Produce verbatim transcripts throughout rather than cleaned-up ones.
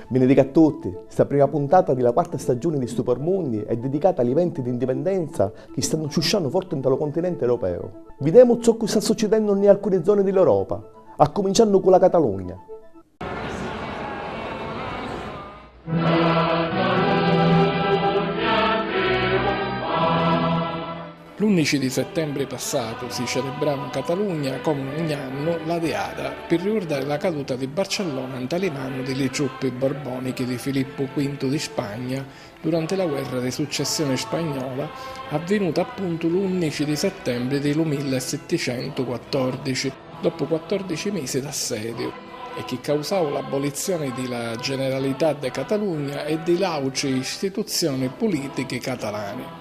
Benedica a tutti! Sta prima puntata di la quarta stagiuni di Stupor Mundi è dedicata a l'eventi di indipendenza chi stannu sciusciannu forti nta lu continenti europeu. Videmu zoccu sta succidennu nni alcuni zoni di l'Europa, accuminciannu cu la Catalugna. L'unnici di settembri passatu si celebrau 'n Catalugna, comu ogni annu, la Diada, pi ricurdari la caduta di Barcellona nta li manu di li truppi borbonichi di Filippu quintu di Spagna durante la guerra di successioni spagnola avvinuta appuntu l'unnici di settembri di lu millesetticentuquattordici, doppu quattordici misi d'assediu, e chi causau l'abolizioni di la Generalitat de Catalugna e di l'àutri istituzioni pulìtichi catalani.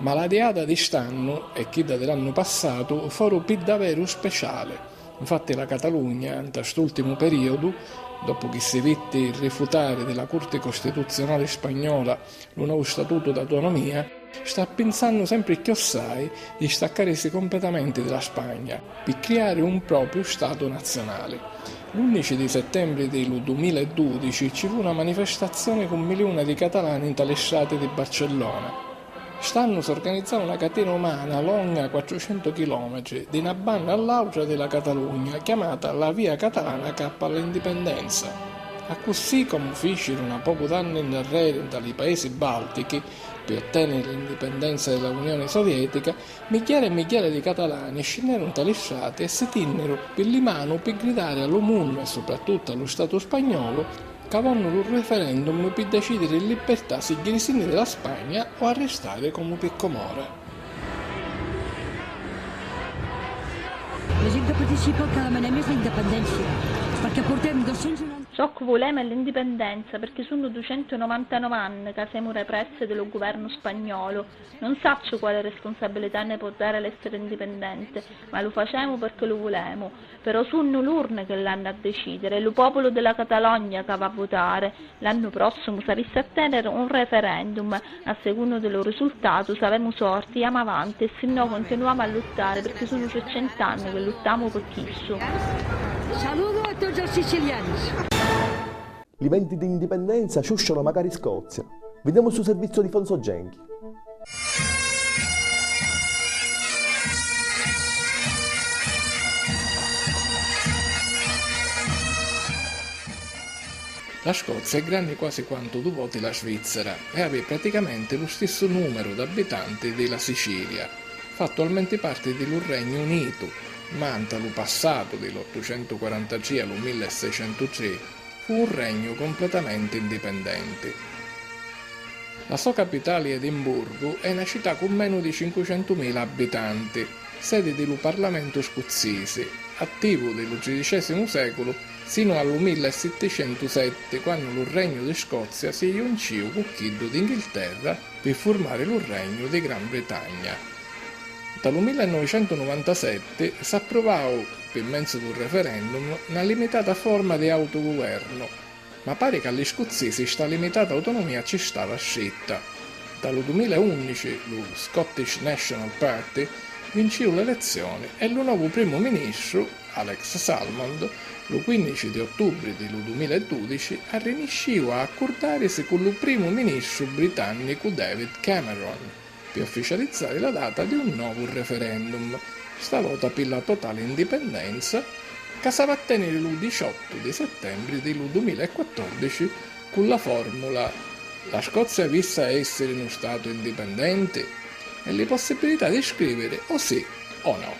Ma la Diada di st'annu e chidda di l'annu passatu foru pi daveru speciali. Nfatti la Catalugna, nta st'ùltimu perìodu, doppu chi si vitti rifutari di la Curti Costituzionali spagnola lu novu statutu d'autonomìa, sta pinsannu sempri chiossai di staccàrisi completamenti di la Spagna pi criari un propriu statu nazionali. L'unnici di settembri di lu dumila e dudici ci fu na manifestazioni cu miliuna di catalani nta li strati di Barcellona. St'annu s'organizzau na catina umana longa quattrucentu chilometri di na banna a l'àutra di la Catalugna, chiamata la Via Catalana Cap a l'Indipendenza. Accussì, comu fìciru na pocu d'anni ndarreri nta li paisi bàltichi, pi ottèniri l'indipendenza di la Unioni Soviètica, migghiara e migghiara di catalani scinneru nta li strati e si tìnniru pi li manu pi gridari a lu munnu e, suprattuttu, a lu Statu spagnolu, ca vonnu lu referendum pi decìdiri in libertà si ghirisinni di la Spagna o arristari comu picchumora. La gent que participa que demanem és la independència, perquè portem dos cents noranta. Zoccu vulemu è l'indipendenza, pirchì sunnu ducentunovantanove anni ca semu repressi di lu guvernu spagnolu. Nun sacciu quali respunsabilità nni pò dari l'èssiri indipendenti, ma lu facemu pirchì lu vulemu. Però sunnu l'urni chi l'hannu a decidiri, è lu pòpulu di la Catalogna ca va a vutari. L'annu pròssimu s'avissi a tèniri un referendum, a secunnu di lu risultatu, s'avemu sorti, jamu avanti, e sinnò cuntinuamu a luttari, pirchì sunnu trecent'anni chi luttamu pi chissu. Saludo a tots els sicilians. Li venti di indipendenza sciuscianu macari Scozia. Videmu stu serviziu di Fonso Genchi. La Scozia è granni quasi quantu du voti la Svizzera e havi praticamenti lu stissu numeru d'abitanti di la Sicilia. Fa attualmenti parti di lu Regnu Unitu, ma nta lu passatu, di l'ottucentuquarantatrì a lu millesecentutrì, fu un regnu completamenti indipendenti. La so capitali Edimburgu è na cità cu menu di cincucentumila abitanti, sedi di lu Parlamentu scuzzisi, attivu di lu tridicesimu seculu sinu a lu millesetticentusetti, quannu lu Regnu di Scozia si juncìu cu chiddu di Inghilterra pi furmari lu Regnu di Gran Britagna. Nta lu millenovicentunovantasetti s'appruvau, pi menzu d'un referendum, na limitata forma di autoguvernu, ma pari ca a li scuzzisi sta limitata autonomia ci stava scritta. Nta lu dumilaunnici lu Scottish National Party vincìu l'elezzioni e lu novu primu ministru, Alex Salmond, lu quinnici di ottubri di lu dumiladudici arriniscìu a accurdàrisi cu lu primu ministru britànnicu David Cameron pi ufficializzari la data di un novu referendum, sta vota pi la totali indipendenza, ca s'havi a tèniri lu diciottu di settembri di lu dumilaquattordici cu la fòrmula: la Scozia avissi a èssiri nu statu indipendenti? E li possibilità di scrìviri o sì o no.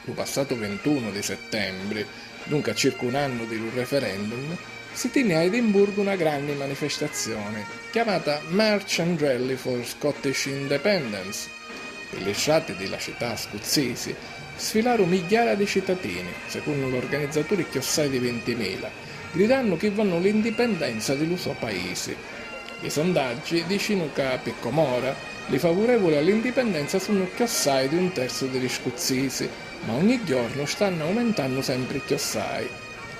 Lu passatu vintunu di settembri, dunca circa un annu di lu referendum, si tinni a Edimburgu na granni manifestazioni, chiamata March and Rally for Scottish Independence. Pi li strati di la cità scuzzisi sfilaru migghiara di citatini, secunnu l'organizzaturi chiossai di vintimila, gridannu chi vonnu l'indipendenza di lu so paisi. Li sondaggi dicinu ca, pi com'ora, li favurevuli a l'indipendenza sunnu chiossai di un terzu di li scuzzisi, ma ogni jornu stannu aumentannu sempri chiossai.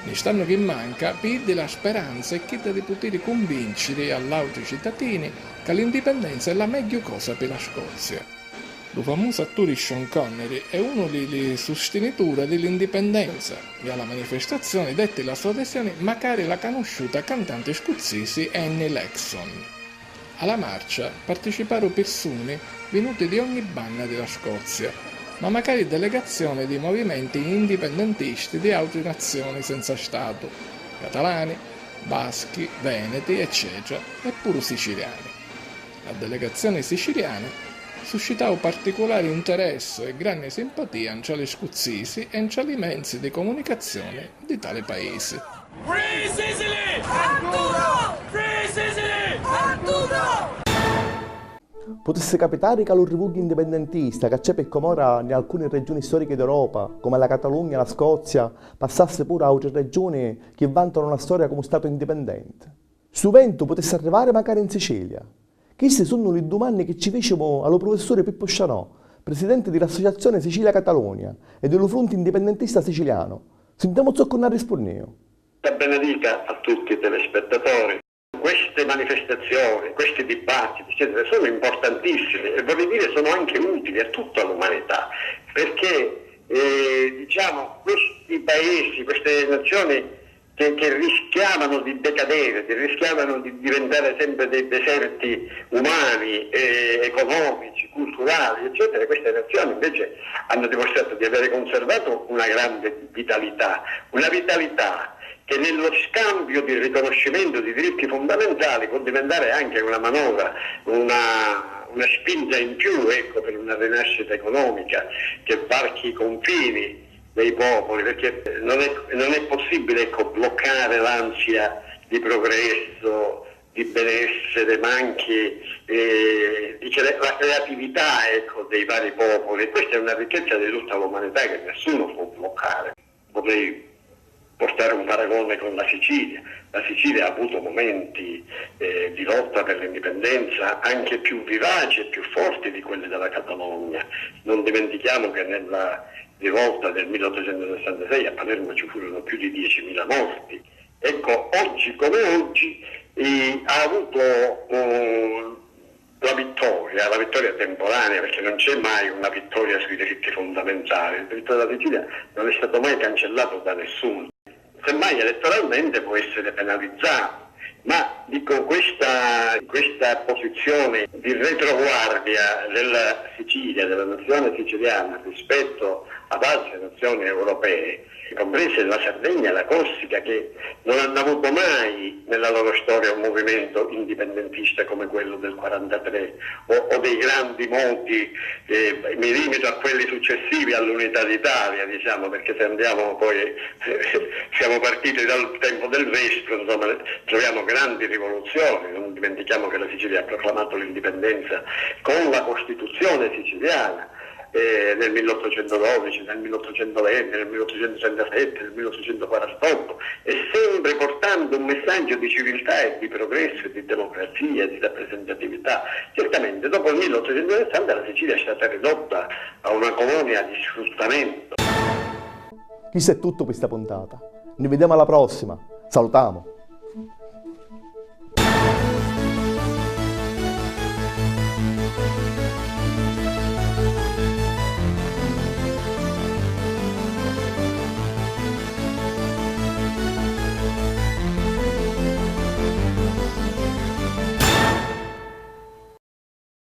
Nni st'annu chi manca, pi iddi la speranza è chidda di putiri cunvinciri a l'àutri citatini ca l'indipendenza è la megghiu cosa pi la Scozia. Lu famusu atturi Sean Connery è unu di li sustinitura di l'indipendenza e a la manifestazioni detti la so adesioni macari la canusciuta cantanti scuzzisi Annie Lexon. A la marcia participaru pirsuni vinuti di ogni banna di la Scozia, ma macari delegazioni di movimenti indipendentisti di autri nazioni senza statu, catalani, baschi, veneti, eccetera, e puru siciliani. La delegazioni siciliana suscitau particulari interessu e granni simpatia ntra li scuzzisi e ntra li menzi di comunicazioni di tali paisi. Free Sicily! Arturo! Free Sicily! Arturo! Putissi capitari ca lu rivugghiu indipendentista ca c'è pi com'ora nni alcuni reggiuni stòrichi d'Europa, comu la Catalugna e la Scozia, passassi puru a autri reggiuni chi vàntanu na storia comu Statu indipendenti. Stu ventu putissi arrivari macari in Sicilia? Chisti sunnu li dumanni chi ci fìcimu a lu prufissuri Pippu Scianò, prisidenti di l'Associazioni Sicilia Catalunia e di lu Frunti Indipendentista Sicilianu. Sintemu zoccu nn'arrispunnìu. Sta benedita a tutti i telespettatori. Queste manifestazioni, questi dibattiti, eccetera, sono importantissimi e vorrei dire sono anche utili a tutta l'umanità, perché eh, diciamo, questi paesi, queste nazioni che, che rischiavano di decadere, che rischiavano di diventare sempre dei deserti umani, eh, economici, culturali, eccetera, queste nazioni invece hanno dimostrato di avere conservato una grande vitalità, una vitalità che nello scambio di riconoscimento di diritti fondamentali può diventare anche una manovra, una, una spinta in più, ecco, per una rinascita economica che varchi i confini dei popoli, perché non è, non è possibile, ecco, bloccare l'ansia di progresso, di benessere, ma anche eh, di cre- la creatività, ecco, dei vari popoli. E questa è una ricchezza di tutta l'umanità che nessuno può bloccare. Vorrei portare un paragone con la Sicilia. La Sicilia ha avuto momenti eh, di lotta per l'indipendenza anche più vivaci e più forti di quelli della Catalogna. Non dimentichiamo che nella rivolta del milleottocentosessantasei a Palermo ci furono più di diecimila morti. Ecco, oggi come oggi eh, ha avuto eh, la vittoria, la vittoria temporanea, perché non c'è mai una vittoria sui diritti fondamentali. Il diritto della Sicilia non è stato mai cancellato da nessuno. Semmai elettoralmente può essere penalizzato, ma dico questa, questa posizione di retroguardia della Sicilia, della nazione siciliana rispetto ad altre nazioni europee, comprese la Sardegna e la Corsica, che non hanno avuto mai nella loro storia un movimento indipendentista come quello del quarantatré o, o dei grandi moti, eh, mi limito a quelli successivi all'unità d'Italia, diciamo, perché se andiamo poi, eh, siamo partiti dal tempo del Vespro, insomma, troviamo grandi rivoluzioni, non dimentichiamo che la Sicilia ha proclamato l'indipendenza con la Costituzione siciliana, eh, nel milleottocentododici, nel milleottocentoventi, nel milleottocentosentasette, nel milleottocentoquarantotto, e sempre portando un messaggio di civiltà e di progresso e di democrazia e di rappresentatività. Certamente, dopo il milleottocentosessanta la Sicilia è stata ridotta a una colonia di sfruttamento. Chistu è tuttu pi sta puntata. Ni videmu a la prossima. Salutamu!